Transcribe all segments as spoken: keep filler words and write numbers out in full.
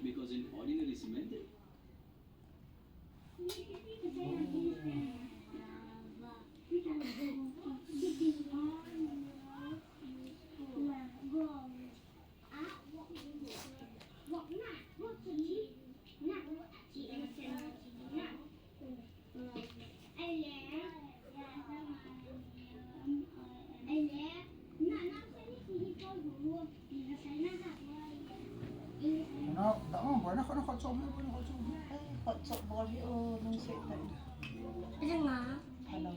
Because in ordinary cement, Ano, damo, boy, nako, nako, chom, boy, nako, chom. Khut chom bol hi o, nung se tai. Ina nga. Hello.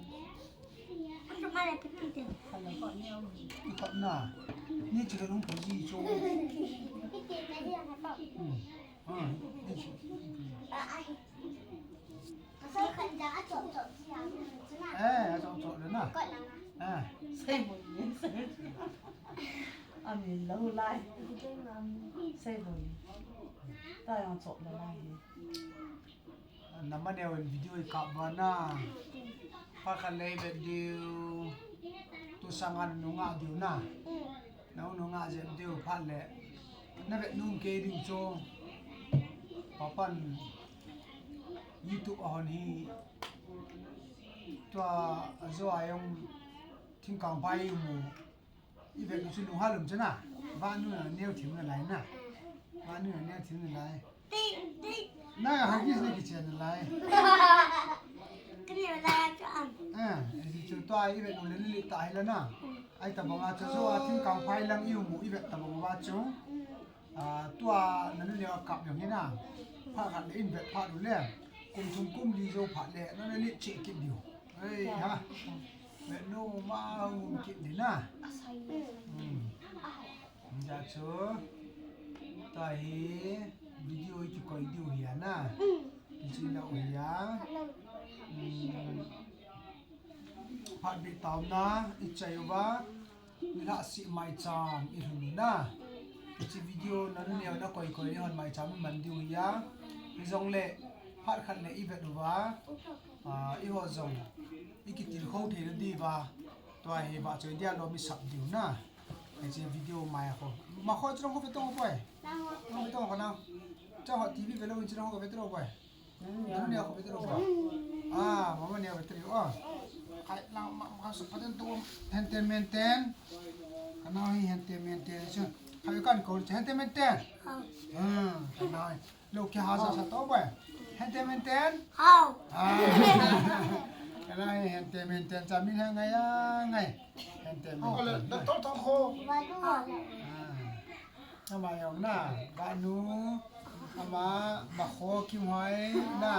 Ito mala pitin. Hello. Ito na. Ni chika nung puji chom. Hmm. Ah, ni chika. Eh, a chom chom le na. Ah. Sei bol ni. Ami lo lai. Sei bol ni. Ta yang chom le lai. Nama neo in video i kap ba na. Phat khat le i vet diu. Tu sanga nunga diu na. Nau nunga jep diu phat le. Na vet nung kei diu chu. Papan YouTube a hon hi. Tua a jo a jong thingkang pai mu. I vet u chu lunghel um chu na. Vanu na neo thim na lai na. Vanu na neo thim na lai. Na ya hagis na kichen na lai. Kani lai chu am. Eh, i chu tua i vet u le li ta hi la na. Ai tabang a chu jo a thingkang pai lang i um u i vet tabang va chu. Ah, tua nanu neo a kap jong hi na. Phat khat le in vet phat u le. Kum thum kum li jo phat le nanu le che kit diu. Ei ha. Vet nu ma um kit di na. Hmm. Ja chu. Tua hi video i kikoi diu hi a na. Kichen diu hi a. Hmm. Phat beh taona i chai uva, nilhah sih maicham i lhun u na. Hiche video nanu neo na koi koi ni hon maicham i man diu hi a. Hijongle, phat khat le i vet uva, ah, i ho jong, i kitilkhou thei na diuva, tua hi vahchoi dia lom i sap diu na. Hiche video mai a kho. Ma kho chu nang kho ve tong kho poi. Nang kho ve tong kho na. Chu ho T V ve lou in chu nang kho ve tong kho poi. Nanu neo kho ve tong kho. Ah, mama neo ve tong kho. Kai lang ma, ma su paten tu henten menten. Kana hi henten menten chu. Kai kan ko henten menten. Hmm, kana hi. Lo ke ha sa sa to poi. Henten menten. Hao. Ah. Kana hi henten menten cha min ha ngai a ngai. Henten menten. Ole, to to kho. Ah. Ama jong na, vanu, ama, ma kho Kimhoi na,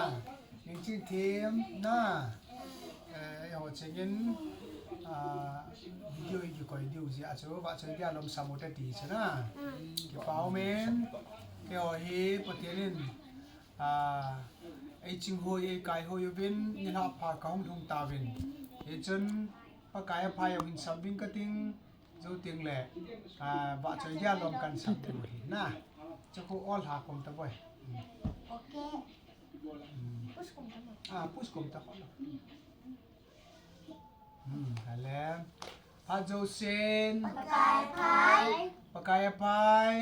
Ningchingthem na, eh, eiho chengin, ah, video i kikoi diu jeh a chu, vahchoi dia lom sam u te ti chu na. Kipa umin, keiho hi Pathen in, ah, ei chinghoi, ei kaihoi uvin, nilhah pha kahung lhung tauvin. Hichun, Pakai a pha jong hin sam uvin kating, Jou teng le, ah, vahchoi dia lom kan sam diu hi na. Chu khu ol ha kom ta boi. Okay. Hmm. Push kom ta boi. Ah, push kom ta boi. Hmm, hale. Phat jousen. Pakai a pha. Pakai a pha.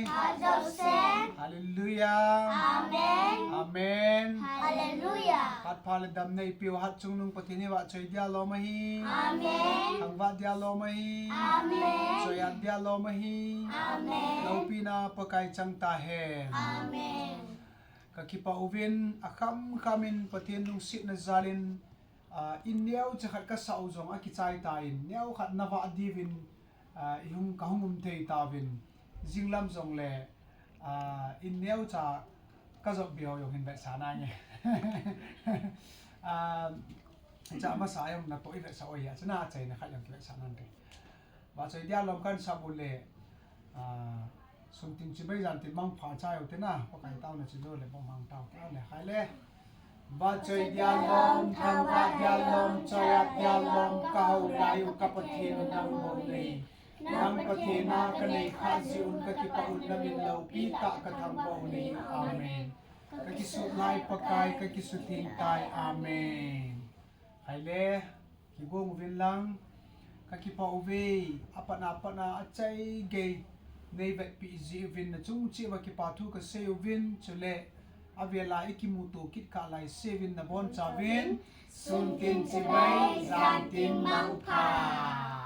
Phat jousen. Hallelujah. Amen. Amen. Hallelujah. Phat pha le damna i peh u Hatchungnung Pathen hi vahchoi dia lom ahi. Amen. Thangvah dia lom ahi. Amen. Choiat dia lom ahi. Amen. Loupina Pakai chang tahen. Amen. Ka kipa uvin, akham kham in Pathen lungsetna jal in, ah, in neocha khat ka sah u jong akichai tan, neokhat na vah diuvin, ah, i hung, ka hung um thei tauvin, jinglam jongle, ah, in neocha ka jot beh u jong hin vetsah nange. Ah, cha masa jong natoh i vetsah u ahi a, chuna achaina khat jong kivetsah nante. Vahchoi dia lom kan sam u le, ah, sum tin chibai jan tin mangpha chai u te na, Pakai taona chu lo le bong mang tau te le khai le. Vahchoi dia lom, thangvah dia lom, choiat dia lom, ka hou lai u ka Pathen u nang bou nahi. Nang Pathen a ka nei khah jeh un ka kipah un na min loupi tah ka thangvah u nahi. Amen. Ka kisutlai Pakai, ka kisutheng tai. Amen. Khai le. Kigong uvin lang, kakipah uve, apatna apatna achaigei neivetpeh jeh uvin nachung cheh uva kipa thu kasei uvin, chule avela ikimuto kit kah laisevin nabonchauvin, suntin chibai, jantin mangpha.